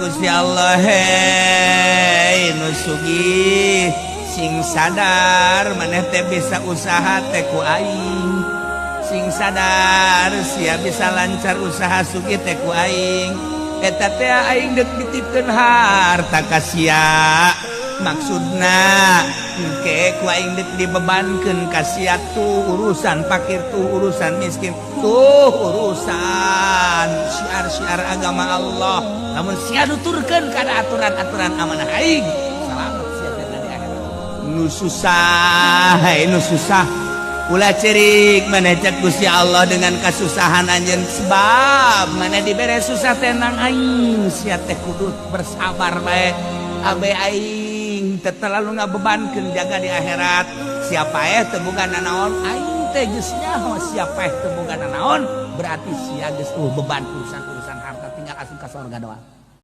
Gusti Allah, hei nu sugih, sing sadar maneh teh bisa usaha teh ku aing. Sing sadar sia bisa lancar usaha sugih teh ku aing. Eta teh aing dek ditipkeun harta ka sia, maksudna engke ku aing dek dibebankeun ka sia tuh urusan fakir, tuh urusan miskin, tuh urusan syiar-syiar agama Allah. Lamun sia nuturkeun kana aturan-aturan amanah aing, selamat sia teh di akhirat. Nu susah, hei nu susah, ulah cerik maneh cek Gusti Allah dengan kasusahan anjeun, sebab maneh dibere susah tenang aing. Sia teh kudu bersabar bae, abe aing teu terlalu ngabebankeun, jaga di akhirat siapa teu boga nanaon. Aing teh geus nyaho siapa teu boga nanaon, berarti sia geus beban urusan-urusan harta, tinggal asup ka surga doang.